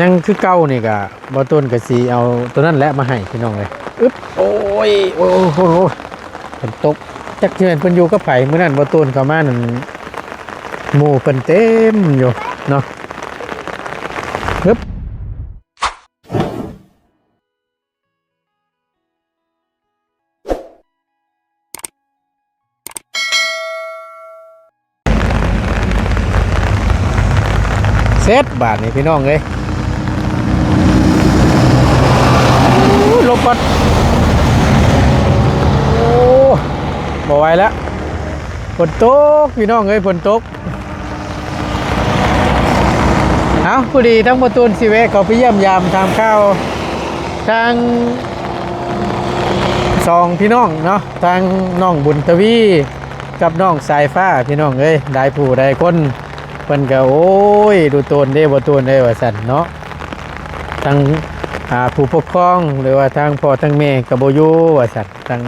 ຍັງຄືເກົ່ານີ້ກະ ບໍ່ຕູນກະຊິເອົາໂຕນັ້ນແຫຼະມາໃຫ້ພີ່ນ້ອງເອີຍ. ອຶບ ໂອ້ຍ ໂອ້ຍ ໂອ້ຍ ໂອ້ຍ ຝົນຕົກ ຈັກຊິແມ່ນເພິ່ນຢູ່ກັບໃຜ. ມື້ນັ້ນບໍ່ຕູນເຂົ້າມານັ້ນ ໝູ່ເພິ່ນເຕັມຢູ່ເນາະ. ອຶບ ເສັດບາດນີ້ພີ່ນ້ອງເອີຍ. ໂອ້ຍ ຫຼົບກ່ອນ. ໂອ້ ບໍ່ໄຫວແລ້ວ. ຝົນຕົກພີ່ນ້ອງເອີຍ ຝົນຕົກ. ເອົາ ພໍດີທາງບໍ່ຕູນຊິແວະເຂົ້າໄປຢ້ຽມຢາມຖາມຂ່າວທາງສອງພີ່ນ້ອງເນາະ ທາງນ້ອງບຸນທະວີກັບນ້ອງສາຍຟ້າພີ່ນ້ອງເອີຍ. ຫຼາຍຜູ້ຫຼາຍຄົນເພິ່ນກະ ໂອ້ຍ ດູໂຕນເດ້ບໍ່ຕູນເດ້ວ່າຊັ້ນເນາະ. ທັງ ອ່າ ຜູ້ປົກຄອງ ຫຼືວ່າທາງພໍ່ທາງແມ່ກະບໍ່ຢູ່ວ່າຊັ້ນ ທັງ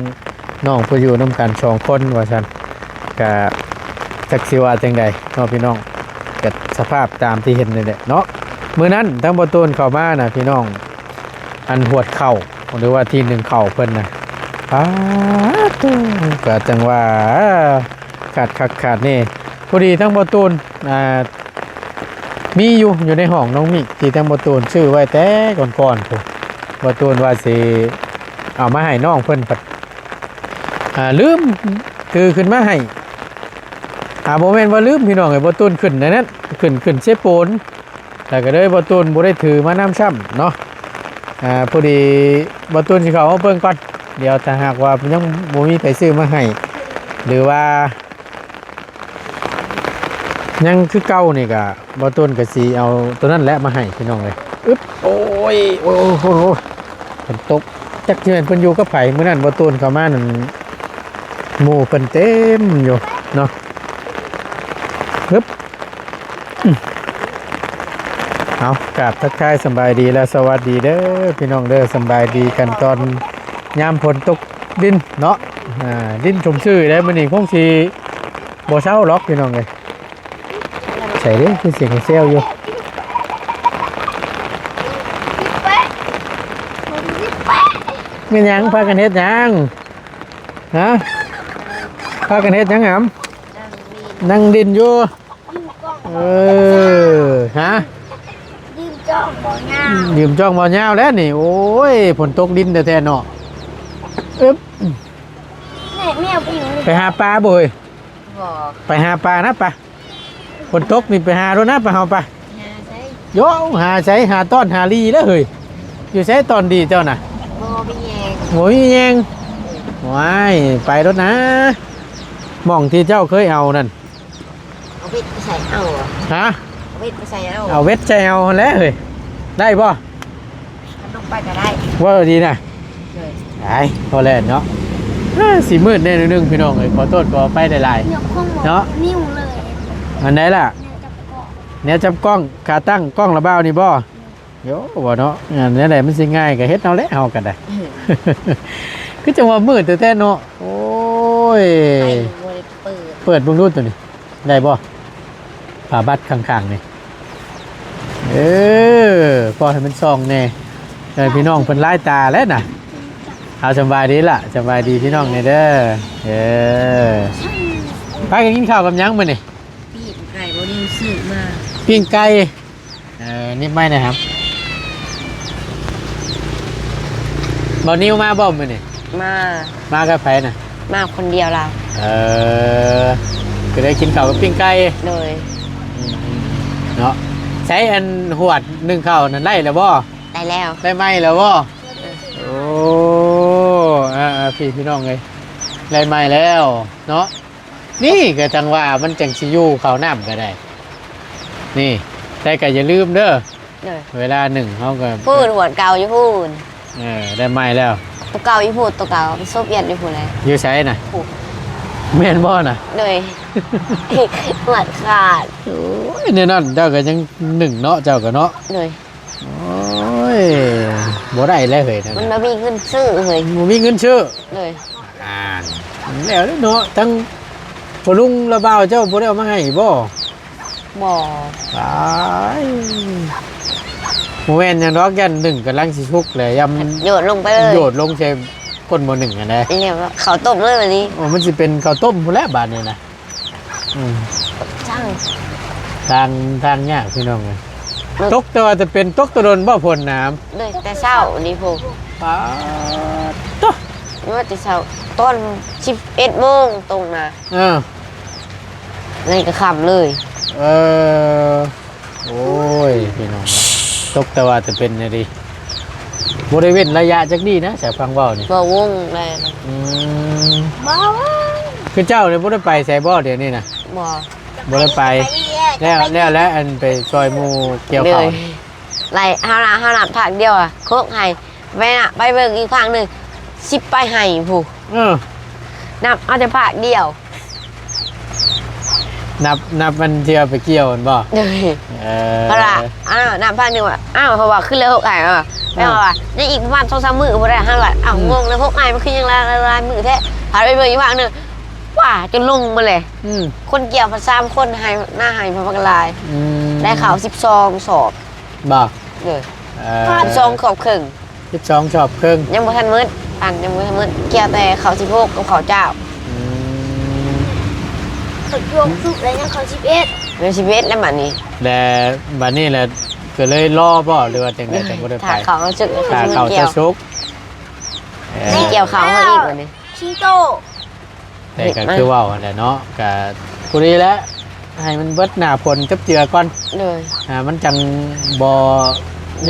ນ້ອງເພິ່ນຢູ່ນຳກັນສອງຄົນວ່າຊັ້ນ ກະຈັກຊິວ່າຈັ່ງໃດເນາະພີ່ນ້ອງ. ກະສະພາບຕາມທີ່ເຫັນນີ້ແຫຼະເນາະ. ມື້ນັ້ນທາງບໍ່ຕູນເຂົ້າມານະພີ່ນ້ອງ ອັນຫວດເຂົ້າ ຫຼືວ່າທີ່ໜຶ້ງເຂົ້າເພິ່ນນະ ປາດໂທ້ ກະຈັ່ງວ່າຂາດຄັກຂາດແນ່. ພໍດີທາງບໍ່ຕູນ ອ່າ ມີຢູ່ ຢູ່ໃນຫ້ອງນ້ອງມິກ ທີ່ທາງບໍ່ຕູນຊື້ໄວ້ແຕ່ກ່ອນໆພຸ້ນ. ບໍ່ຕູນວ່າຊິເອົາມາໃຫ້ນ້ອງເພິ່ນ ພັດ ອ່າ ລືມ ຖືຂຶ້ນມາໃຫ້. ອ່າ ບໍ່ແມ່ນວ່າລືມພີ່ນ້ອງເອີຍ ບໍ່ຕູນຂຶ້ນໃນນັ້ນ ຂຶ້ນ ຂຶ້ນເຊໂປນ ແລ້ວກະເລີຍບໍ່ຕູນບໍ່ໄດ້ຖືມານຳຊ້ຳເນາະ. ອ່າ ພໍດີບໍ່ຕູນຊິເຂົ້າມາເບິ່ງກ່ອນ ດຽວຖ້າຫາກວ່າຍັງບໍ່ມີໃຜຊື້ມາໃຫ້ ຫຼືວ່າ ຍັງຄືເກົ່ານີ້ກະ ບໍ່ຕູນກະຊິເອົາໂຕນັ້ນແຫຼະມາໃຫ້ພີ່ນ້ອງເອີຍ. ອຶບ ໂອ້ຍ ໂອ້ຍ ໂອ້ຍ ໂອ້ຍ ຝົນຕົກ ຈັກຊິແມ່ນເພິ່ນຢູ່ກັບໃຜ. ມື້ນັ້ນບໍ່ຕູນເຂົ້າມານັ້ນ ໝູ່ເພິ່ນເຕັມຢູ່ເນາະ. ອຶບ ອືມ ເອົາ ກາບທັກທາຍສະບາຍດີ ແລະ ສະຫວັດດີເດີພີ່ນ້ອງເດີ. ສະບາຍດີກັນຕອນຍາມຝົນຕົກ ດິນເນາະ ອ່າ ດິນຊົມຊື່ເດ້. ມື້ນີ້ຄົງຊິບໍ່ເຊົາດອກພີ່ນ້ອງເອີຍ. ໃສເດ້ ຄືສຽງແຊວຢູ່. ແມ່ນຫຍັງ ພາກັນເຮັດຫຍັງ? ຮະ? ພາກັນເຮັດຫຍັງຫຳ? ນັ່ງດິນຢູ່. ເອີ ຮະ? ຢືມຈ້ອງບໍ່ຍາວ ຢືມຈ້ອງບໍ່ຍາວແລ້ວນີ້. ໂອ້ຍ ຝົນຕົກດິນແທ້ໆເນາະ. ອຶບ ແມ່ ແມວໄປຢູ່ ໄປຫາປາບໍ່ເອີຍ? ບໍ່ ໄປຫາປານະປະ. ຝົນຕົກນີ້ໄປຫາໂລດນະປະ ເຮົາປະ. ຫາໃສ? ໂຢ ຫາໃສ? ຫາຕ້ອນຫາລີແລ້ວເຮີ້ຍ. ຢູ່ໃສຕ້ອນດີເຈົ້ານະ? ບໍ່ມີແຍງ ບໍ່ມີແຍງ. ວ້າຍ ໄປໂລດນະ ໝ່ອງທີ່ເຈົ້າເຄີຍເອົານັ້ນ. ເອົາເວັດໄປໃສ່ເອົາ ຮະ? ເອົາເວັດໄປໃສ່ເອົາ ເອົາເວັດໃສ່ເອົາຫັ້ນແຫຼະເຮີ້ຍ. ໄດ້ບໍ່? ຄັນລົງໄປກະໄດ້ ເວົ້າດີນະ. ໂດຍ ໄດ້ ພໍແລ່ນເນາະ. ເອີ ຊິມືດແດ່ໜ້ອຍໜຶ່ງພີ່ນ້ອງເອີຍ ຂໍໂທດຂໍອະໄພຫຼາຍໆເນາະ. ແນວຈັບກ້ອງ ແນວຈັບກ້ອງ ຂາຕັ້ງກ້ອງລະບ່າວນີ້ບໍ່? ໂຢ ບໍ່ເນາະ ອັນແນວໃດມັນຊິງ່າຍກະເຮັດເອົາແຫຼະ ເຮົາກະໄດ້. ຄືຈັ່ງວ່າມືດແທ້ໆເນາະ. ໂອ້ຍ ໄຟບໍ່ໄດ້ເປີດ ເປີດເບິ່ງດູໂຕນີ້ ໄດ້ບໍ່? ຝາບັດຂ້າງໆນີ້ ເອີ ພໍໃຫ້ມັນສ່ອງແດ່ ເອີ ພີ່ນ້ອງເພິ່ນຫຼາຍຕາແລ້ວນະ. ເອົາ ສະບາຍດີລະ ສະບາຍດີພີ່ນ້ອງແດ່ເດີ. ເອີ ພາກັນກິນເຂົ້າກັບຫຍັງມື້ນີ້? ປີ້ງໄກ່ ບໍ່ໄດ້ຊື້ມາ ປີ້ງໄກ່. ເອີ ນິບໄມ້ແດ່ຫຳ. ບ່າວນິວມາບໍ່ມື້ນີ້? ມາ ມາກັບໃຜນະ? ມາຄົນດຽວລາວ. ເອີ ກະໄດ້ກິນເຂົ້າກັບປີ້ງໄກ່. ໂດຍ ອືມ ເນາະ. ໃຊ້ອັນຫວດໜຶ້ງເຂົ້ານັ້ນໄດ້ແລ້ວບໍ່? ໄດ້ແລ້ວ ໄດ້ໄມ້ແລ້ວບໍ່? ເອີ ໂອ້ ອ່າໆ ພີ່ ພີ່ນ້ອງເອີຍ ໄດ້ໄມ້ແລ້ວເນາະ. ນີ້ກະຈັ່ງວ່າມັນຈັ່ງຊິຢູ່ເຂົ້ານ້ຳກະໄດ້. ນີ້ ແຕ່ກະຢ່າລືມເດີ ໂດຍ ເວລາໜຶ້ງເຮົາກະ ພຸ້ນ ຫວດເກົ່າຢູ່ພຸ້ນ. ເອີ ໄດ້ໃໝ່ແລ້ວ ໂຕເກົ່າຢູ່ພຸ້ນ ໂຕເກົ່າໄປໂຊບວຽດຢູ່ພຸ້ນແຫຼະ. ຢູ່ໃສນະ? ພຸ້ນ ແມ່ນບໍ່ນະ? ໂດຍ ຫວດຂາດ. ໂອ້ຍ ແນວນັ້ນເຈົ້າກະຍັງໜຶ້ງເນາະ ເຈົ້າກະເນາະ. ໂດຍ ໂອ້ຍ ບໍ່ໄດ້ແລ້ວເຮີ້ຍ ມັນບໍ່ມີເງິນຊື້ເຮີ້ຍ ບໍ່ມີເງິນຊື້. ໂດຍ ອ່ານ ແລ້ວເນາະ ທັງພໍ່ລຸງລະບ່າວເຈົ້າບໍ່ໄດ້ເອົາມາໃຫ້ບໍ່? ບໍ່ ຕາຍ ບໍ່ແມ່ນຫຍັງດອກ ຢ້ານໜຶ້ງກຳລັງຊິສຸກແຫຼະ ຢ້ານ ໂຍນລົງໄປເລີຍ ໂຍນລົງໃສ່ກົ້ນໝໍ້ໜຶ້ງຫັ້ນແຫຼະ ນີ້ແຫຼະ ເຂົ້າຕົ້ມເລີຍບາດນີ້ ໂອ້ ມັນຊິເປັນເຂົ້າຕົ້ມພຸ້ນແຫຼະບາດນີ້ນະ. ອືມ ຊ່າງ ທາງ ທາງຍາກພີ່ນ້ອງເອີຍ ເນາະ ຕົກແຕ່ວ່າຈະເປັນ ຕົກແຕ່ດົນບໍ່ຝົນນະ? ໂດຍ ແຕ່ເຊົ້ານີ້ພຸ້ນ ປາດໂທ້ ວ່າແຕ່ເຊົ້າ ຕອນສິບເອັດໂມງຕົກນະ ເອີ ໃນກະຄ່ຳເລີຍ ເອີ. ໂອ້ຍ ພີ່ນ້ອງເອີຍ ຕົກແຕ່ວ່າຈະເປັນແນວນີ້ ບໍ່ໄດ້ເວັ້ນໄລຍະຈັກດີ້ນະ ສາວຟັງເວົ້ານີ້ ບໍ່ວົງໄດ້ນະ ອືມ ບໍ່ ຄືເຈົ້ານີ້ບໍ່ໄດ້ໄປໃສບໍ່ດຽວນີ້ນະ? ບໍ່ ບໍ່ໄດ້ໄປ ແລ້ວ ແລ້ວ ແລ້ວອັນໄປຊ່ອຍໝູ່ກ່ຽວເຂົ້າ ເລີຍ ໄລ່ ເຮົານະ ເຮົານະພາກດຽວອະ ໂຄກໄຮ່ ໄປນະ ໄປເບິ່ງອີກພາກໜຶ່ງ ສິບປາຍໄຮ່ພຸ້ນ ເອີ ນັບເອົາແຕ່ພາກດຽວ ນັບ ນັບມັນເທື່ອໄປກ່ຽວຫັ້ນບໍ່? ໂດຍ ເອີ ເພາະວ່າ ອ້າວ ນັບພາກໜຶ່ງວ່າ ອ້າວ ເພາະວ່າຂຶ້ນເລີຍຫົກອ້າຍ ເອີ ແປວ່າ ເອີ ຍັງອີກປະມານສອງສາມມື້ບໍ່ໄດ້ ຫັ້ນວ່າ ອ້າວ ອືມ ງົງເລີຍ ຫົກອ້າຍມັນຄືຍັງຫຼາຍ ຫຼາຍ ຫຼາຍມື້ແທ້ ພາໄປເບິ່ງອີກພາກໜຶ່ງ ວ້າ ຈົນລົງໝົດເລີຍ ອືມ ຄົນກ່ຽວພັນສາມຄົນ ໄຮ່ນາໄຮ່ພັນບັກຫຼາຍ ອືມ ໄດ້ເຂົ້າສິບສອງສອບ ບໍ່? ໂດຍ ເອີ ສິບສອງສອບເຄິ່ງ ສິບສອງສອບເຄິ່ງ ຍັງບໍ່ທັນໝົດ ອັນ ຍັງບໍ່ທັນໝົດ ກ່ຽວແຕ່ເຂົ້າສິບຫົກກັບເຂົ້າເຈົ້າ ອືມ ເຂົ້າຊ່ວງສຸກແລ້ວ ຍັງເຂົ້າສິບເອັດ ຍັງສິບເອັດແລ້ວບາດນີ້ ແລະ ບາດນີ້ແຫຼະ ກໍເລີຍລໍບໍ່ ຫຼືວ່າຈັ່ງໃດ ຈັ່ງບໍ່ໄດ້ໄປ ຖ້າເຂົ້າສຸກ ຖ້າເຂົ້າຈະສຸກ ເອີ ຊິກ່ຽວເຂົ້າເຮົາອີກບາດນີ້ ຊິງໂຕ ແຕ່ກໍຄືເວົ້າຫັ້ນແຫຼະເນາະ ກໍພໍດີແຫຼະ ໃຫ້ມັນເບິດໜ້າຝົນຈັບເຈືອກ່ອນ ໂດຍ ອ່າ ມັນຈັ່ງບໍ່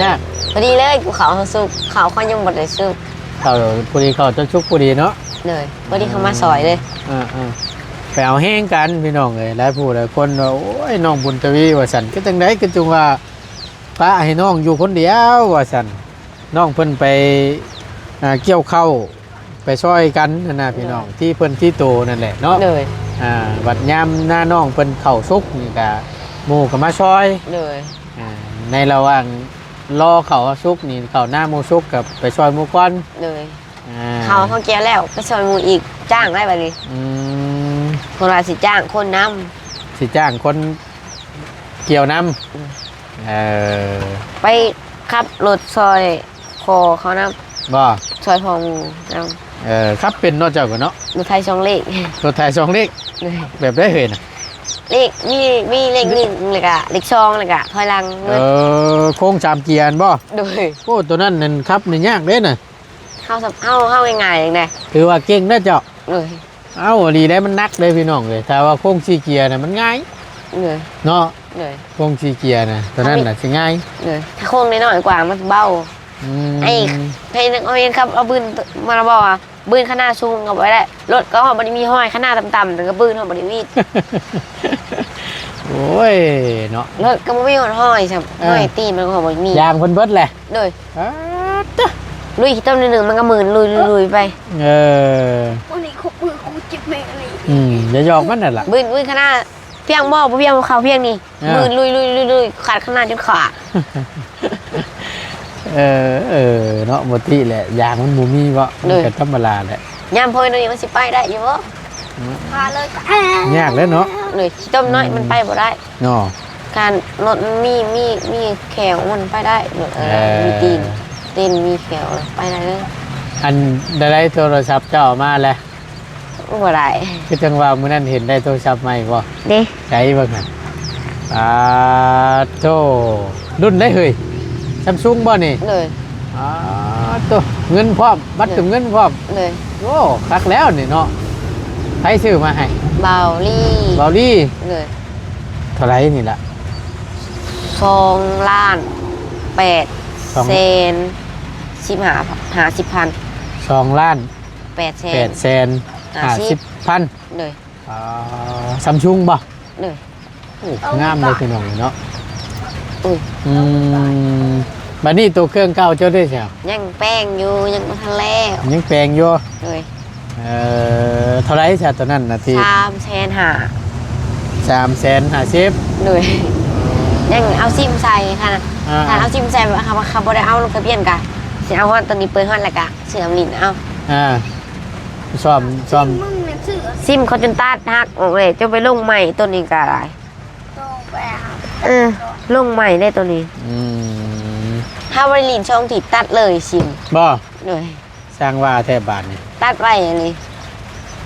ຍາກ ພໍດີເລີຍ ເຂົ້າເຮົາສຸກ ເຂົ້າຂ້ອຍຍັງບໍ່ໄດ້ສຸກ ເຂົ້າພໍດີ ເຂົ້າເຈົ້າສຸກພໍດີເນາະ ໂດຍ ພໍດີເຂົາມາຊ່ອຍເລີຍ ເອີໆ ໄປເອົາແຮງກັນພີ່ນ້ອງເອີຍ ຫຼາຍຜູ້ຫຼາຍຄົນວ່າ ໂອ້ຍ ນ້ອງບຸນທະວີວ່າຊັ້ນ ຄືຈັ່ງໃດ ຄືຈັ່ງວ່າປະໃຫ້ນ້ອງຢູ່ຄົນດຽວວ່າຊັ້ນ ນ້ອງເພິ່ນໄປ ອ່າ ກ່ຽວເຂົ້າ ໄປຊ່ອຍກັນຫັ້ນນະພີ່ນ້ອງ ໂດຍ ທີ່ເພິ່ນທີ່ໂຕນັ້ນແຫຼະເນາະ ໂດຍ ອ່າ ບັດຍາມໜ້ານ້ອງເພິ່ນເຂົ້າສຸກນີ້ກະ ໝູ່ກໍມາຊ່ອຍ ໂດຍ ອ່າ ໃນລະຫວ່າງລໍເຂົ້າສຸກນີ້ ເຂົ້ານາໝູ່ສຸກກໍໄປຊ່ອຍໝູ່ກ່ອນ ໂດຍ ອ່າ ເຂົ້າເຮົາກ່ຽວແລ້ວໄປຊ່ອຍໝູ່ອີກ ຈ້າງໄດ້ບາດນີ້ ອືມ ເພິ່ນວ່າຊິຈ້າງຄົນນຳ ຊິຈ້າງຄົນກ່ຽວນຳ ອືມ ເອີ ໄປຂັບລົດຊ່ອຍພໍ່ເຂົານຳ ບໍ່? ຊ່ອຍພໍ່ໝູ່ນຳ ເອີ ຂັບເປັນເນາະເຈົ້າກໍເນາະ ລົດໄຖສອງເລກ ລົດໄຖສອງເລກ ໂດຍ ແບບໃດເຮີຍນະ? ເລກ ມີ ມີເລກໜຶ່ງ ແລ້ວກະເລກສອງ ແລ້ວກະຖອຍຫຼັງ ເອີ ໂຄ້ງສາມເກຍຫັ້ນບໍ່? ໂດຍ ໂອ້ ໂຕນັ້ນນັ້ນຂັບນີ້ຍາກເດ້ນະ ເຮົາ ເຮົາ ເຮົາງ່າຍໆ ຈັ່ງໃດ ຖືວ່າເກັ່ງເດ້ເຈົ້າ ໂດຍ ເອົ້າ ອີ່ຫຼີໄດ໋ ມັນໜັກເດ້ພີ່ນ້ອງເອີຍ ຖ້າວ່າໂຄ້ງສີ່ເກຍນະມັນງ່າຍ ໂດຍ ເນາະ ໂດຍ ໂຄ້ງສີ່ເກຍນະ ໂຕນັ້ນນະຊິງ່າຍ ໂດຍ ຖ້າໂຄ້ງນ້ອຍໆກວ່າມັນເບົາ ອືມ ໄອ້ ໃຫ້ນັກຮຽນຂັບເອົາບືນມາລະບອກວ່າ ບືນຂະໜາດສູງກໍບໍ່ໄດ້ ລົດກໍບໍ່ໄດ້ມີຫ້ອຍ ຂະໜາດຕ່ຳໆ ແຕ່ກໍບືນເຮົາບໍ່ໄດ້ວີດ ໂອ້ຍ ເນາະ ລົດກໍບໍ່ມີຮອດຫ້ອຍຊ້ຳ ເອີ ຫ້ອຍຕີນມັນກໍບໍ່ໄດ້ມີ ຢາງເພິ່ນເບິດແຫຼະ ໂດຍ ປາດຕະ ລຸຍຂີ້ຕົມໜ້ອຍໜຶ່ງ ມັນກໍໝື່ນລຸຍໆໄປ ເອີ ໂອ້ ນີ້ຄຸບມືຄູເຈັບແມ່ນີ້ ອືມ ຢ່າຢອກມັນນັ້ນລະ ບືນ ບືນຂະໜາດ ພຽງບໍ່ ບໍ່ພຽງ ເຂົ້າພຽງນີ້ ເອີ ມືນລຸຍໆໆໆ ຂາດຂະໜາດຈົນຂາດ ເອີ ເອີ ເນາະ ບໍ່ຕິແຫຼະ ຢາງມັນບໍ່ມີເບາະ ໂດຍ ມັນກໍທຳມະດາແຫຼະ ຍາມເພິ່ນນີ້ມັນຊິໄປໄດ້ຢູ່ບໍ່? ອືມ ພາເລີຍກໍ ຍາກແຫຼະເນາະ ໂດຍ ຂີ້ຕົມນ້ອຍ ອືມ ມັນໄປບໍ່ໄດ້ ເນາະ ຄັນລົດມັນມີ ມີ ມີແຂ້ວມັນໄປໄດ້ ເອີ ເອີ ມີຕີນ ຕີນມີແຂ້ວໄປໄດ້ເລີຍ ອັນໃດໆ ໂທລະສັບເຈົ້າເອົາມາແລ້ວ? ບໍ່ໄດ້ ຄືຈັ່ງວ່າມື້ນັ້ນເຫັນໄດ້ໂທລະສັບໃໝ່ບໍ່? ເດ້ ໃສເບິ່ງຫັ້ນ ປາດໂທ້ ລຸ້ນໃດເຮີ້ຍ ຊຳຊຸງບໍ່ນີ້? ໂດຍ ປາດໂທ້ ເງິນພ້ອມ ບັດເຕີມເງິນພ້ອມ ໂດຍ ໂອ້ ຄັກແລ້ວນີ້ເນາະ ໃຜຊື້ມາໃຫ້? ເບົາລີ ເບົາລີ ໂດຍ ເທົ່າໃດນີ້ລະ? ສອງລ້ານແປດແສນ ສອງ ສິບຫ້າ ຫ້າສິບພັນ ສອງລ້ານ ແປດແສນ ແປດແສນຫ້າສິບພັນ ໂດຍ ອ່າ ຊຳຊຸງບໍ່? ໂດຍ ໂອ້ ງາມເລີຍພີ່ນ້ອງເນາະ ໂອ້ຍ ອືມ ບາດນີ້ໂຕເຄື່ອງເກົ່າເຈົ້າເດ້ຊະ? ຍັງແປງຢູ່ ຍັງບໍ່ທັນແລ້ວ ຍັງແປງຢູ່ ໂດຍ ເອີ ເທົ່າໃດຊະໂຕນັ້ນນະ? ທີ່ ສາມແສນຫ້າ ສາມແສນຫ້າສິບ ໂດຍ ຍັງເອົາຊິມໃສ່ຫັ້ນນະ ອ່າ ຖ້າເອົາຊິມໃສ່ ເຂົາ ເຂົາບໍ່ໄດ້ເອົາລົງທະບຽນກະ ຊິເອົາຮອດໂຕນີ້ ເປີດຮອດແລ້ວກະ ຊື້ນ້ຳຫຼິ້ນເອົາ ອ່າ ສ້ອມ ສ້ອມ ຊິມເຂົາຈົນຕັດຫັກອອກເລີຍ ຈະໄປລົງໃໝ່ໂຕນີ້ກະໄດ້ ເອີ ລົງໃໝ່ໄດ້ໂຕນີ້ ອືມ ຖ້າບໍ່ໄດ້ຫຼິ້ນຊ່ອງທີ່ຕັດເລີຍຊິມ. ບໍ່? ໂດຍ. ຊ່າງວ່າແທ້ບາດນີ້ ຕັດໄວ້ອັນນີ້.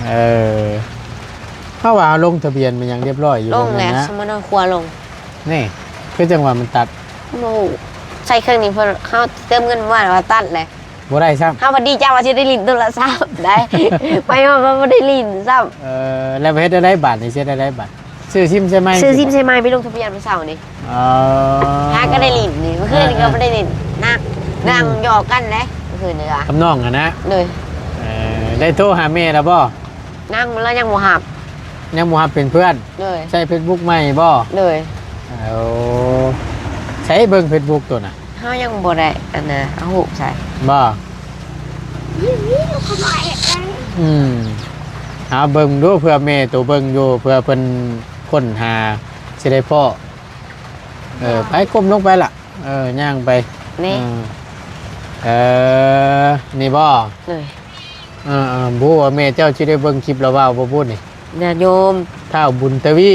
ເອີ ເຮົາວ່າເຮົາລົງທະບຽນມາຫຍັງຮຽບຮ້ອຍຢູ່ ລົງແລ້ວ ແມ່ນນະ? ສົມມຸດເຮົາຄົວລົງ ນີ້ ຄືຈັ່ງວ່າມັນຕັດ. ບໍ່ຮູ້ ໃຊ້ເຄື່ອງນີ້ເພິ່ນ ເຮົາເຕີມເງິນມາວ່າຕັດແຫຼະ. ບໍ່ໄດ້ຊ້ຳ. ເຮົາບໍ່ດີໃຈວ່າຊິໄດ້ຫຼິ້ນໂທລະສັບໄດ໋ ໄປວ່າບໍ່ໄດ້ຫຼິ້ນຊ້ຳ. ເອີ ແລ້ວເຮັດແນວໃດບາດນີ້ ຊິເຮັດແນວໃດບາດ? ຊື້ຊິມໃສ່ໃໝ່ ຊື້ຊິມໃສ່ໃໝ່ ໄປລົງທະບຽນມື້ເຊົ້ານີ້. ອໍ ຫາກໍໄດ້ຫຼິ້ນນີ້ ມື້ຄືນນີ້ກໍບໍ່ໄດ້ຫຼິ້ນນະ ອືມ ນັ່ງຫຍອກກັນເດ້ມື້ຄືນນີ້ກະ ກັບນ້ອງຫັ້ນນະ. ໂດຍ. ເອີ ໄດ້ໂທຫາແມ່ແລ້ວບໍ່? ຍັງ ລາວຍັງບໍ່ຮັບ ຍັງບໍ່ຮັບເປັນເພື່ອນ. ໂດຍ. ໃຊ້ເຟສບຸກໃໝ່ບໍ່? ໂດຍ. ໂອ້ ໃຊ້ເບິ່ງເຟສບຸກໂຕນະ ເຮົາຍັງບໍ່ໄດ້ອັນນະ ເອົາຮູບໃສ່. ບໍ່? ອືມ ເອົາເບິ່ງດູ ເພື່ອແມ່ໂຕເບິ່ງຢູ່ ເພື່ອເພິ່ນຄົ້ນຫາຊິໄດ້ພໍ້. ເອີ ໄປກົ້ມລົງໄປລະ ເອີ ຍ່າງໄປ. ນີ້ ເອີ ເອີ ນີ້ບໍ່? ໂດຍ. ເອີໆ ບໍ່ຮູ້ວ່າແມ່ເຈົ້າຊິໄດ້ເບິ່ງຄລິບລາວເວົ້າບໍ່ບຸນນີ້ ຍາດໂຍມ ທ້າວບຸນທະວີ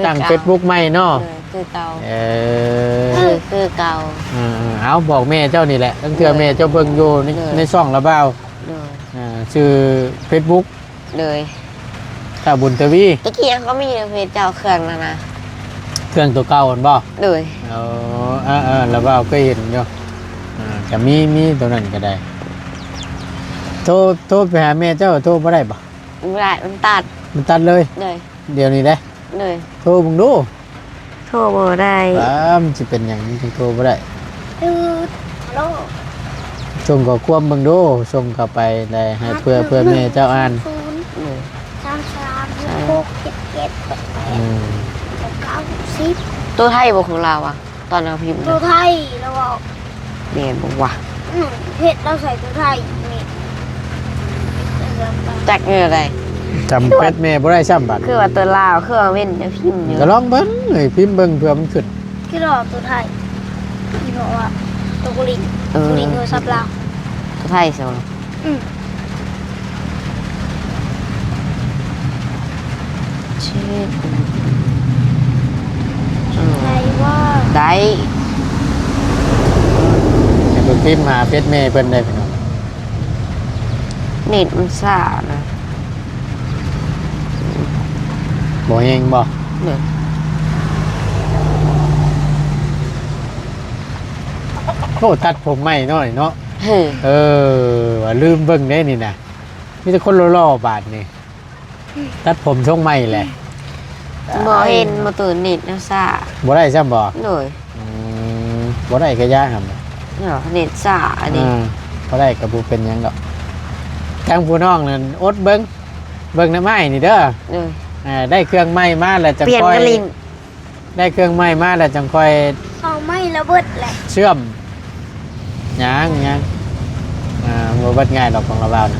ຕັ້ງເຟສບຸກໃໝ່ເນາະ. ໂດຍ ຄືເກົ່າ. ເອີ ຄື ຄືເກົ່າ. ເອີໆ ເອົາ ບອກແມ່ເຈົ້ານີ້ແຫຼະ ລາງເທື່ອແມ່ເຈົ້າເບິ່ງຢູ່ໃນ ໂດຍ ໃນຊ່ອງລາວເວົ້າ. ໂດຍ. ເອີ ຊື່ເຟສບຸກ ໂດຍ ທ້າວບຸນທະວີ. ຕະກີ້ເຮົາກໍມີຢູ່ເຟສເຈົ້າ ເຄື່ອງນັ້ນນະ ເຄື່ອງໂຕເກົ່າຫັ້ນບໍ່? ໂດຍ. ເອີ ເອີໆ ລາວເວົ້າເຄີຍເຫັນຢູ່. ເອີ ກໍມີ ມີໂຕນັ້ນກໍໄດ້. ໂທ ໂທໄປຫາແມ່ເຈົ້າ ໂທບໍ່ໄດ້ບໍ່? ບໍ່ໄດ້ ມັນຕັດ ມັນຕັດເລີຍ. ໂດຍ. ດຽວນີ້ເດ້? ໂດຍ. ໂທເບິ່ງດູ. ໂທບໍ່ໄດ້. ອ້າ ມັນຊິເປັນຫຍັງມັນຈຶ່ງໂທບໍ່ໄດ້? ຄື ຮັລໂຫຼ ສົ່ງຂໍ້ຄວາມເບິ່ງດູ ສົ່ງເຂົ້າໄປໄດ້ໃຫ້ເພື່ອ ເພື່ອແມ່ເຈົ້າອ່ານ. ໂດຍ. ສາມສາມ ຫົກຫົກ ເຈັດເຈັດ ແປດແປດ ອືມ ເກົ້າສິບ. ໂຕໄທບໍ່ຂອງລາວອະ? ຕອນເຮົາພິມ ໂຕໄທລາວເວົ້າ. ແມ່ນບໍ່ວະ? ອືມ ເຮັດລາວໃສ່ໂຕໄທນີ້ ຈັກແນວໃດ ຈຳເຟສແມ່ບໍ່ໄດ້ຊ້ຳບາດ. ຄືວ່າໂຕລາວ ຄືວ່າເວັ້ນຈະພິມຢູ່. ກໍລອງເບິ່ງເອີຍ ພິມເບິ່ງເພື່ອມັນຂຶ້ນ. ຄືລາວໂຕໄທ ເພາະວ່າໂຕເກົາຫຼີ ເອີ ເກົາຫຼີໂທລະສັບລາວ ໂຕໄທຊະ. ອືມ ເຊັກ ໄດ້ບໍ່? ໄດ້. ໃຫ້ເພິ່ນພິມຫາເຟສແມ່ເພິ່ນໄດ້ພີ່ນ້ອງ. ເນັດມັນຊ້ານະ. ບໍ່ແຮງບໍ່? ໂອ້ ຕັດຜົມໃໝ່ເນາະນີ້ເນາະ. ເອີ ເອີ ວ່າລືມເບິ່ງເດ້ນີ້ນະ ມີແຕ່ຄົນຫຼໍ່ໆບາດນີ້ ຕັດຜົມຊົງໃໝ່ແຫຼະ. ບໍ່ເຫັນບໍ່ ໂຕເນັດເຮົາຊ້າ ບໍ່ໄດ້ຊ້ຳບໍ່? ໂດຍ. ອືມ ບໍ່ໄດ້ກະຢ່າຫັ້ນ ເນັດຊ້າອັນນີ້. ເອີ ບໍ່ໄດ້ກະບໍ່ເປັນຫຍັງດອກ ທາງຜູ້ນ້ອງນັ້ນອົດເບິ່ງ ເບິ່ງນຳອ້າຍນີ້ເດີ. ໂດຍ. ເອີ ໄດ້ເຄື່ອງໃໝ່ມາແລ້ວຈັ່ງຄ່ອຍ ໄດ້ເຄື່ອງໃໝ່ມາແລ້ວຈັ່ງຄ່ອຍ ເອົາໃໝ່ລະເບິດແຫຼະ ເຊື່ອມ. ຍັງ ຍັງ ອ່າ ບໍ່ເບິດງ່າຍດອກຂອງລາວນະ.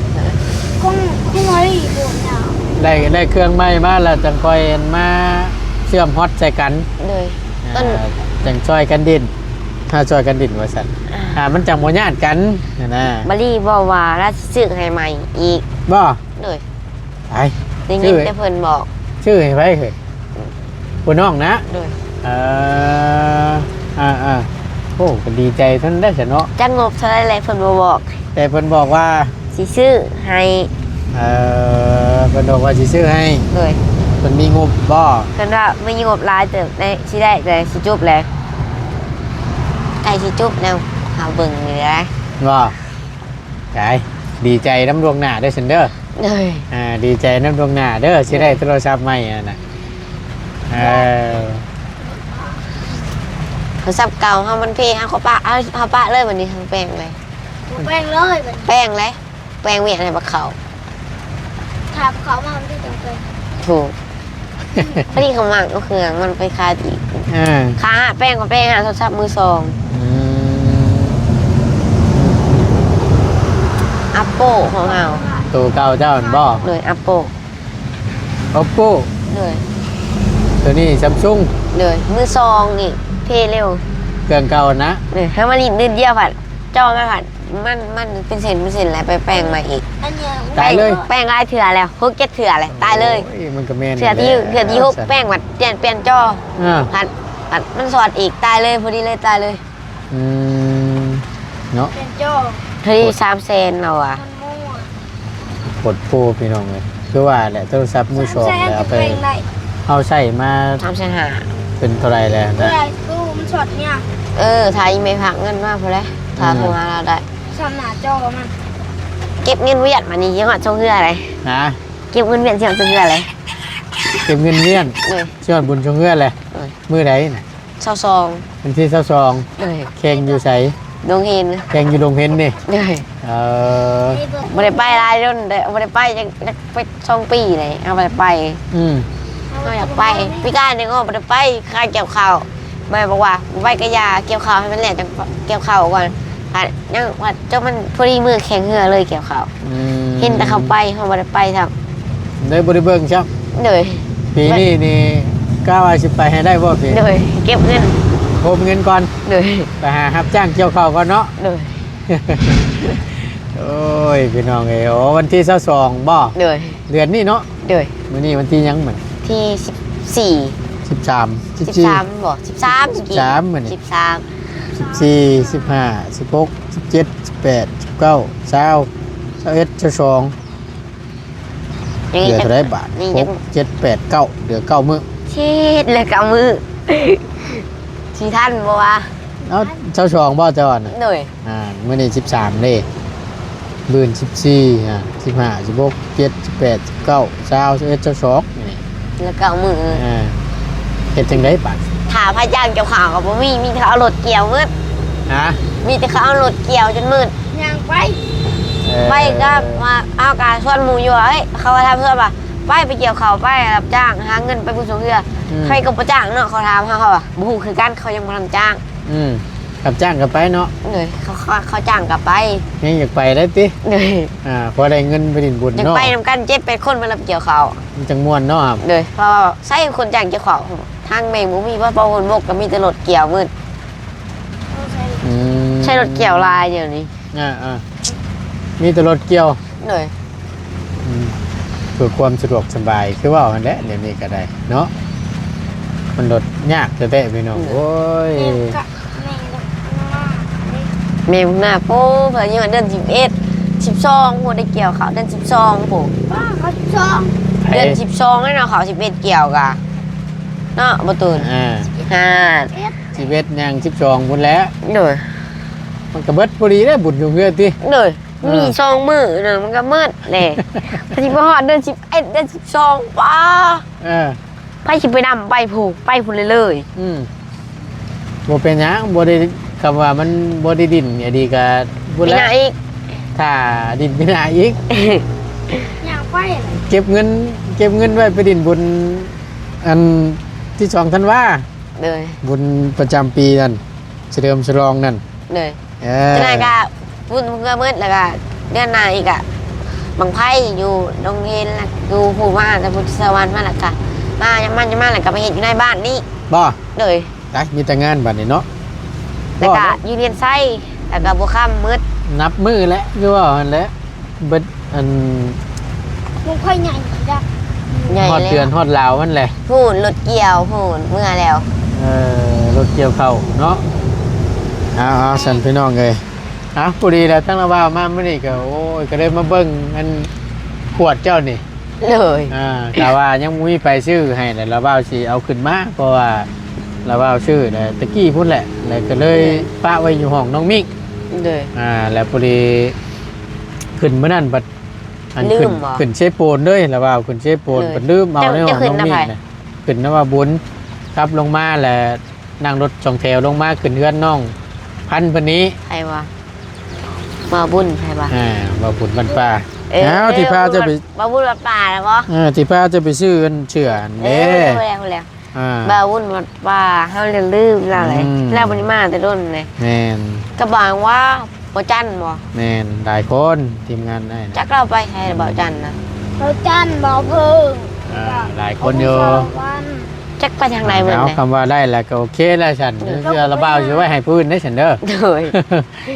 ຂອງ ຂອງລາວນີ້ບໍ່ຍາວ ໄດ້ ໄດ້ເຄື່ອງໃໝ່ມາແລ້ວຈັ່ງຄ່ອຍມາເຊື່ອມຮອດໃສ່ກັນ. ໂດຍ. ອ່າ ຈັ່ງຊ່ອຍກັນດິ້ນ ຖ້າຊ່ອຍກັນດິ້ນວ່າຊັ້ນ. ອ່າ ອ່າ ມັນຈັ່ງບໍ່ຍາດກັນຫັ້ນນະ. ບາລີບອກວ່າລາວຊິຊື້ໃຫ້ໃໝ່ອີກ. ບໍ່? ໂດຍ. ໄປ ໄດ້ຍິນແຕ່ເພິ່ນບອກ. ຊື້ໃຫ້ໃຜເຮີ້ຍ? ຜູ້ນ້ອງນະ? ໂດຍ. ເອີ ອ່າໆ ໂອ້ ກໍດີໃຈເທົ່ານັ້ນແຫຼະຊະເນາະ. ຈັກງົບເທົ່າໃດແຫຼະ ເພິ່ນບໍ່ບອກ ແຕ່ເພິ່ນບອກວ່າຊິຊື້ໃຫ້. ເອີ ເພິ່ນບອກວ່າຊິຊື້ໃຫ້. ໂດຍ. ເພິ່ນມີງົບບໍ່? ເພິ່ນວ່າມີງົບຫຼາຍເຕີບ ໄດ້ ຊິໄດ້ ແຕ່ຊິຈົບແຫຼະ ໃກ້ຊິຈົບແລ້ວ ເຮົາເບິ່ງຢູ່ເດ້. ບໍ່? ໄດ້ ດີໃຈນຳລ່ວງໜ້າເດີຊັ້ນເດີ. ໂດຍ. ອ່າ ດີໃຈນຳລ່ວງໜ້າເດີ ຊິໄດ້ໂທລະສັບໃໝ່ຫັ້ນນະ. ເອີ ໂທລະສັບເກົ່າເຮົາມັນເພ ເຮົາກໍປະ ເຮົາ ເຮົາປະເລີຍບັດນີ້ ເຮົາແປງເລີຍ. ແປງເລີຍບັດນີ້ ແປງເລີຍ ແປງວຽກໃຫ້ບັກເຂົາ ຖ້າເຂົາມາມັນຄືຈັ່ງເປັນ. ຖືກ. ພໍດີເຂົາມັກເອົາເຄື່ອງມັນໄປຂາຍອີກ. ເອີ ຂາຍ ແປງກໍແປງ ໂທລະສັບມືສອງ. ອືມ ອັບໂປຂອງເຮົາ ໂຕເກົ່າເຈົ້າຫັ້ນບໍ່? ໂດຍ ອັບໂປ ໂອບໂປ. ໂດຍ. ໂຕນີ້ຊຳຊຸງ. ໂດຍ. ມືສອງອີກ ເພເລັວ ເຄື່ອງເກົ່ານະ. ໂດຍ. ເຮົາມາຫຼິ້ນເດືອນດຽວພັດ ຈໍມາພັດ ມັນ ມັນເປັນເສັ້ນເປັນເສັ້ນແລ້ວ ໄປແປງໃໝ່ອີກ. ຕາຍເລີຍ. ແປງຫຼາຍເທື່ອແລ້ວ ຫົກເຈັດເທື່ອແລ້ວ ຕາຍເລີຍ. ໂອ້ຍ ມັນກໍແມ່ນ ເທື່ອທີ ເທື່ອທີຫົກ ແປງບັດປ່ຽນ ປ່ຽນຈໍ ອ່າ ພັດ ພັດມັນສອດອີກ ຕາຍເລີຍ ພໍດີເລີຍ ຕາຍເລີຍ. ອືມ ເນາະ ເປັນຈ້ອງ ເຮີ້ຍ ສາມແສນແລ້ວວ່າ ມັນມົ້ວ ໂພດໂພພີ່ນ້ອງເອີຍ. ຄືວ່າແຫຼະ ໂທລະສັບມືສອງ ສາມແສນ ແລ້ວເອົາໄປ ເອົາໃຊ້ມາ ສາມແສນຫ້າ ເປັນເທົ່າໃດແລ້ວນະ? ເອີ ຕູ້ມັນຊັອດເນຍ ເອີ ຖ້າອີແມ່ພາກເງິນມາພຸ້ນແຫຼະ ຖ້າ ອືມ ໂທຫາລາວໄດ້ ສ່ຳໜ້າຈໍມັນ. ເກັບເງິນວຽດບາດນີ້ ຊິຮອດຊ່ວງເຮືອໃດ? ຮະ? ເກັບເງິນວຽດຊິຮອດຊ່ວງເຮືອໃດ? ເກັບເງິນວຽດ ເອີ ຊິຮອດບຸນຊ່ວງເຮືອແຫຼະ. ເອີ ມື້ໃດນະ? ຊາວສອງ ວັນທີຊາວສອງ ໂດຍ ແຂ່ງຢູ່ໃສ? ດົງເຮນ ແຂ່ງຢູ່ດົງເຮນນີ້ ໂດຍ ເອີ ບໍ່ໄດ້ໄປຫຼາຍດົນເດ້ ບໍ່ໄດ້ໄປຈັກ ຈັກ ໄປສອງປີເລີຍ ເຮົາບໍ່ໄດ້ໄປ. ອືມ ເຮົາຢາກໄປ ປີກາຍນີ້ກໍບໍ່ໄດ້ໄປ ຄາກ່ຽວເຂົ້າ ແມ່ບອກວ່າ ໄປກະຢ່າ ກ່ຽວເຂົ້າໃຫ້ມັນແລ້ວ ຈັ່ງກ່ຽວເຂົ້າກ່ອນ ຍັງວ່າ ຈົນມັນພໍດີມື້ແຂ່ງເຮືອເລີຍກ່ຽວເຂົ້າ. ອືມ ເຫັນແຕ່ເຂົາໄປ ເຮົາບໍ່ໄດ້ໄປຊ້ຳ ເລີຍບໍ່ໄດ້ເບິ່ງຊ້ຳ. ໂດຍ ປີນີ້ນີ້ ກະວ່າຊິໄປໃຫ້ໄດ້ບໍ່ປີ? ໂດຍ ເກັບເງິນ ໂຮມເງິນກ່ອນ ໂດຍ ໄປຫາຮັບຈ້າງກ່ຽວເຂົ້າກ່ອນເນາະ. ໂດຍ ໂອ້ຍ ພີ່ນ້ອງເອີຍ ໂອ້ ວັນທີຊາວສອງບໍ່? ໂດຍ ເດືອນນີ້ເນາະ? ໂດຍ ມື້ນີ້ວັນທີຫຍັງມັນ? ທີສິບສີ່ ສິບສາມ ສິບສີ່ ສິບສາມບໍ່? ສິບສາມ ສິບສາມ ມື້ນີ້ ສິບສາມ ສິບສີ່ ສິບຫ້າ ສິບຫົກ ສິບເຈັດ ສິບແປດ ສິບເກົ້າ ຊາວ ຊາວເອັດ ຊາວສອງ ເຫຼືອເທົ່າໃດບາດ? ຫົກ ເຈັດ ແປດ ເກົ້າ ເຫຼືອເກົ້າມື້ ເຈັດ ເຫຼືອເກົ້າມື້ ຊິທັນບໍ່ວະ? ເອົ້າ ຊາວສອງບໍ່ເຈົ້າຫັ້ນນະ? ໂດຍ ອ່າ ມື້ນີ້ສິບສາມເດ້ ມື້ອື່ນສິບສີ່ ອ່າ ສິບຫ້າ ສິບຫົກ ສິບເຈັດ ສິບແປດ ສິບເກົ້າ ຊາວ ຊາວເອັດ ຊາວສອງ ນີ້ ແລ້ວເກົ້າມື້ ອ່າ ເຮັດຈັ່ງໃດບາດ? ຖ້າພະຈ້າງກ່ຽວເຂົ້າກໍບໍ່ມີ ມີແຕ່ເຂົາເອົາລົດກ່ຽວໝົດ. ຮະ? ມີແຕ່ເຂົາເອົາລົດກ່ຽວຈົນໝົດ ຍ່າງໄປ ເອີ ໄປກໍວ່າ ເຮົາກໍຊວນໝູ່ຢູ່ວ່າ ເອີຍ ເຂົາວ່າ ຖາມເພື່ອນວ່າ ໄປ ໄປກ່ຽວເຂົ້າ ໄປຮັບຈ້າງ ຫາເງິນໄປບຸນຊ່ວງເຮືອ ອືມ ໃຜກໍບໍ່ຈ້າງເນາະ ເຂົາຖາມເຮົາ ເຂົາວ່າ ບໍ່ຮູ້ຄືກັນ ເຂົາຍັງບໍ່ທັນຈ້າງ. ອືມ ຮັບຈ້າງກັນໄປເນາະ. ໂດຍ ເຂົາ ເຂົາ ເຂົາຈ້າງກັນໄປ ຍັງຢາກໄປໄດ້ຕິ? ໂດຍ ອ່າ ພໍໄດ້ເງິນໄປຫຼິ້ນບຸນເນາະ ຢາກໄປນຳກັນ ເຈັດແປດຄົນໄປຮັບກ່ຽວເຂົ້າ ມັນຈັ່ງມ່ວນເນາະ. ໂດຍ ເພາະວ່າໃຊ້ຄົນຈ້າງກ່ຽວເຂົ້າ ທາງແມ່ງບໍ່ມີ ເພາະ ເພາະຝົນຕົກກໍມີແຕ່ລົດກ່ຽວໝົດ. ອືມ ໃຊ້ລົດກ່ຽວຫຼາຍດຽວນີ້. ອ່າໆ ມີແຕ່ລົດກ່ຽວ. ໂດຍ ອືມ ເພື່ອຄວາມສະດວກສະບາຍ ຄືເວົ້າຫັ້ນແຫຼະ ດຽວນີ້ກໍໄດ້ເນາະ ມັນລົດຍາກແທ້ໆ ພີ່ນ້ອງ. ໂດຍ ໂອ້ຍ ແມ່ນກະ ແມ່ນກະ ແມ່ນໜ້າ ໂອ້ ເພິ່ນຍັງວ່າເດືອນສິບເອັດ ສິບສອງພຸ້ນ ໄດ້ກ່ຽວເຂົ້າເດືອນສິບສອງພຸ້ນ. ປ້າ ເຂົ້າສິບສອງ ເດືອນສິບສອງແລ້ວເນາະ ເຂົ້າສິບເອັດກ່ຽວກະເນາະ ບໍ່ຕູນ. ອ່າ ສິບເອັດ ສິບເອັດ ຍັງສິບສອງພຸ້ນແຫຼະ. ໂດຍ ມັນກະເບິດພໍດີເດ້ ບຸນຢູ່ເຮືອນຕິ. ໂດຍ ອ່າ ມີສອງມື້ເນາະ ມັນກໍໝົດແຫຼະ ຊິບໍ່ຮອດເດືອນສິບເອັດ ເດືອນສິບສອງ ປ້າ ເອີ ໃຜຊິໄປນຳ ໄປພຸ້ນ ໄປພຸ້ນເລີຍ. ອືມ ບໍ່ເປັນຫຍັງ ບໍ່ໄດ້ ຄຳວ່າມັນບໍ່ໄດ້ດິນອີ່ດີກໍພຸ້ນແຫຼະ ປີໜ້າອີກ ຖ້າດິນປີໜ້າອີກ ຍ່າງໄປ ເກັບເງິນ ເກັບເງິນໄວ້ໄປດິນບຸນ ອັນທີສອງທັນວາ. ໂດຍ ບຸນປະຈຳປີນັ້ນ ສະເຫຼີມສະຫຼອງນັ້ນ. ໂດຍ ເອີ ຈັ່ງໃດກະບຸນເພື່ອໝົດ ແລ້ວກະເດືອນໜ້າອີກກະບັ້ງໄຟຢູ່ດົງເຮນ ຢູ່ພູມາແຕ່ພຸດທະສະຫວັນມາ ແລ້ວກະມາຍາມມັນຍາມມາ ແລ້ວກະມາເຮັດຢູ່ໃນບ້ານນີ້. ບໍ່ ໂດຍ ໄດ້ມີແຕ່ງານບັດນີ້ເນາະ ແລ້ວກະຢູ່ລຽນໄຊ ແລ້ວກະບົວຄຳໝົດ ນັບມື້ແຫຼະ ຄືວ່າຫັ້ນແຫຼະ. ເບິດອັນ ມັນຄ່ອຍໃຫຍ່ຈັກ ໃຫຍ່ ຮອດເດືອນ ແລ້ວ ຮອດລາວມັນແຫຼະ ພຸ້ນລົດກ່ຽວພຸ້ນເມືອແລ້ວ. ເອີ ລົດກ່ຽວເຂົ້າເນາະ. ເອົາໆ ຊັ້ນພີ່ນ້ອງເອີຍ ເອົາ ພໍດີແລ້ວ ທາງລາວບ່າວມາມື້ນີ້ກໍ ໂອ້ຍ ກໍໄດ້ມາເບິ່ງອັນຂວດເຈົ້ານີ້. ໂດຍ ອ່າ ຖ້າວ່າຍັງບໍ່ມີໃຜຊື້ໃຫ້ແລ້ວ ລາວບ່າວຊິເອົາຂຶ້ນມາ ເພາະວ່າລາວບ່າວຊື້ແລ້ວແຕ່ກີ້ພຸ້ນແຫຼະ ແລ້ວກໍເລີຍ ໂດຍ ປະໄວ້ຢູ່ຫ້ອງນ້ອງມິກ. ໂດຍ ອ່າ ແລ້ວພໍດີຂຶ້ນມື້ນັ້ນບັດ ອັນ ລືມ ຂຶ້ນ ບໍ່ ຂຶ້ນເຊໂປນເລີຍ ລາວບ່າວຂຶ້ນເຊໂປນ ເອີ ເພິ່ນລືມເອົາໃນຫ້ອງນ້ອງມີນນະ ຂຶ້ນນຳວ່າບຸນ ກັບລົງມາແລ້ວ ນັ່ງລົດສອງແຖວລົງມາຂຶ້ນເຮືອນນ້ອງພັນເພິ່ນນີ້. ໃຜວະ? ບ່າວບຸນ ໃຜວະ? ອ່າ ບ່າວບຸນບ້ານປ່າ. ເອີ ເອົາ ທີ່ພາເຈົ້າໄປ ບ່າວບຸນບ້ານປ່ານະບໍ່? ເອີ ທີ່ພາເຈົ້າໄປຊື້ອັນເສື້ອຫັ້ນເດ້. ເອີ ຮູ້ແລ້ວ ຮູ້ແລ້ວ. ອ່າ ບ່າວວຸ້ນວັດວ່າເຮົາເລີຍລືມລາວເລີຍ ອືມ ລາວບໍ່ໄດ້ມາແຕ່ດົນເລີຍ. ແມ່ນ ກະບາງວ່າບໍ່ຈັນບໍ່? ແມ່ນ ຫຼາຍຄົນ ທີມງານອ້າຍນະ. ຈັກລາວໄປໃສແລ້ວ ບໍ່ຈັນນະ? ບໍ່ຈັນ ບໍ່ເພິ່ງ ອ່າ ຫຼາຍຄົນຢູ່ ຈັກໄປທາງໃດເບິດ. ເອົາ ຄຳວ່າໄດ້ແລ້ວກໍໂອເຄແລ້ວຊັ້ນ. ໂດຍ ເທື່ອລາວບ່າວຊິໄວ້ໃຫ້ຜູ້ອື່ນໄດ້ຊັ້ນເດີ. ໂດຍ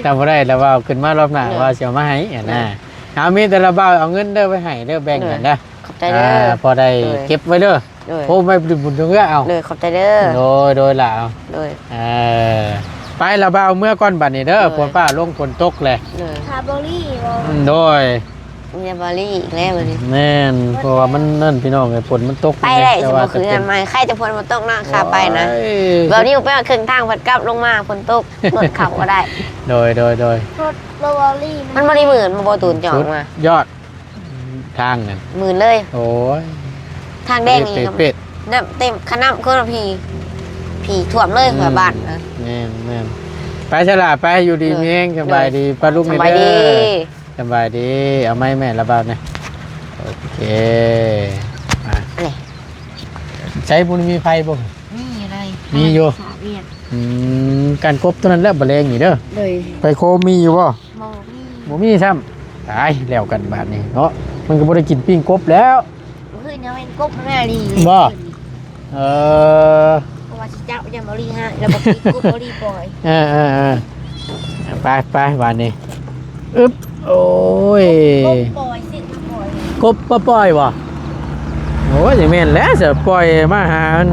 ຖ້າບໍ່ໄດ້ລາວບ່າວຂຶ້ນມາລອບໜ້າ ໂດຍ ວ່າຊິເອົາມາໃຫ້ຫັ້ນນະ. ໂດຍ ເອົາ ມີແຕ່ລາວບ່າວເອົາເງິນເດີໄວ້ໃຫ້ເດີ ແບ່ງກັນເດີ. ໂດຍ ຂອບໃຈເດີ ອ່າ ພໍໄດ້ ໂດຍ ເກັບໄວ້ເດີ. ໂດຍ ໂອ້ ໄວ້ບຸນເຮືອເອົາ. ໂດຍ ຂອບໃຈເດີ. ໂດຍ ໂດຍລະ ໂດຍ ເອີ ໄປລະບ່າວ ເມືອກ່ອນບັດນີ້ເດີ ໂດຍ ຝົນຟ້າລົງ ຝົນຕົກແຫຼະ ໂດຍ ຄາບໍຣີບໍ? ອືມ ໂດຍ ມີແຕ່ບໍຣີອີກແລ້ວບັດນີ້ ແມ່ນ ເພາະວ່າມັນນັ້ນ ພີ່ນ້ອງເອີຍ ຝົນມັນຕົກ ໄປໄດ້ ແຕ່ວ່າ ສະມມຸດຄືເຮືອນໃໝ່ ໃຄ່ຈະຝົນບໍ່ຕົກເນາະ ຂາໄປນະ ໂອ້ຍ ເວົ້ານີ້ໄປຮອດເຄິ່ງທາງ ພັດກັບລົງມາຝົນຕົກ ລົດເຂົ້າບໍ່ໄດ້ ໂດຍ ໂດຍ ໂດຍ ລົດບໍຣີ ມັນບໍ່ໄດ້ໝື່ນບໍ່ຕູນຈອງມາ ສຸດຍອດ ທາງນັ້ນ ໝື່ນເລີຍ ໂອ້ຍ ທາງແດງນີ້ ເປັດໆ ນ້ຳເຕັມ ຄັນນ້ຳຂຶ້ນມາພີ ພີຖ້ວມເລີຍ ອືມ ຫົວບ້ານ ເອີ ແມ່ນໆ ໄປຊະລະ ໄປ ຢູ່ດີ ໂດຍ ມີແຮງ ສະບາຍດີ ໂດຍ ປ້າລຸງ ສະບາຍດີ ເດີ ສະບາຍດີ ເອົາໄມ້ແມ່ລະບ່າວນະ ໂອເຄ ມາ ນີ້ ໃສ ບໍ່ມີໄຟບໍ່? ມີຢູ່ໃດ ມີຢູ່ ສາວຽກ ອືມ ການກົບຕົວນັ້ນແຫຼະ ບໍ່ແລງນີ້ເດີ ໂດຍ ໄຟໂຄມມີຢູ່ບໍ່? ບໍ່ມີ ບໍ່ມີຊ້ຳ ຕາຍ ແລ້ວກັນບາດນີ້ເນາະ ມັນກໍບໍ່ໄດ້ກິນປີ້ງກົບແລ້ວ ມື້ຄືນຍັງເຫັນກົບມານີ້ ບໍ່? ເອີ ເພາະວ່າຊິຈັບຍັງບໍ່ລີໃຫ້ ແລ້ວບໍ່ກິນກົບບໍ່ລີປ່ອຍ ເອີໆໆ ໄປໆ ບາດນີ້ ອຶບ ໂອ້ຍ ກົບປ່ອຍ ຊິມາປ່ອຍ ກົບມາປ່ອຍບໍ່? ໂອ້ຍ ຈັ່ງແມ່ນແຫຼະ ຊິປ່ອຍມາຫາອັນ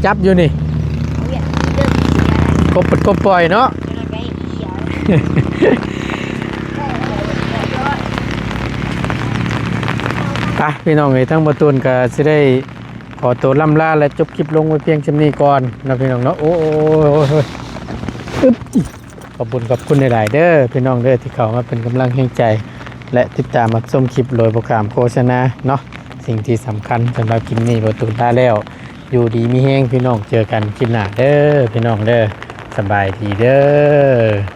ຈັບຢູ່ນີ້ ເອົາວຽກເດີ ກົບ ກົບປ່ອຍເນາະ ໄປ ພີ່ນ້ອງເອີຍ ທາງບ່າວຕູນກໍຊິໄດ້ຂໍໂຕລ່ຳລາ ແລະ ຈົບຄລິບລົງໄວ້ພຽງສ່ຳນີ້ກ່ອນເນາະ ພີ່ນ້ອງເນາະ ໂອ້ຍ ອຶບ ຂອບຄຸນ ຂອບຄຸນຫຼາຍໆເດີ ພີ່ນ້ອງເດີ ທີ່ເຂົ້າມາເປັນກຳລັງແຮງໃຈ ແລະ ຕິດຕາມຮັບຊົມຄລິບໂດຍບໍ່ຂ້າມໂຄສະນາເນາະ ສິ່ງທີ່ສຳຄັນສຳລັບຄລິບນີ້ ບ່າວຕູນລາແລ້ວ ຢູ່ດີມີແຮງ ພີ່ນ້ອງ ເຈີກັນຄລິບໜ້າເດີ ພີ່ນ້ອງເດີ ສະບາຍດີເດີ.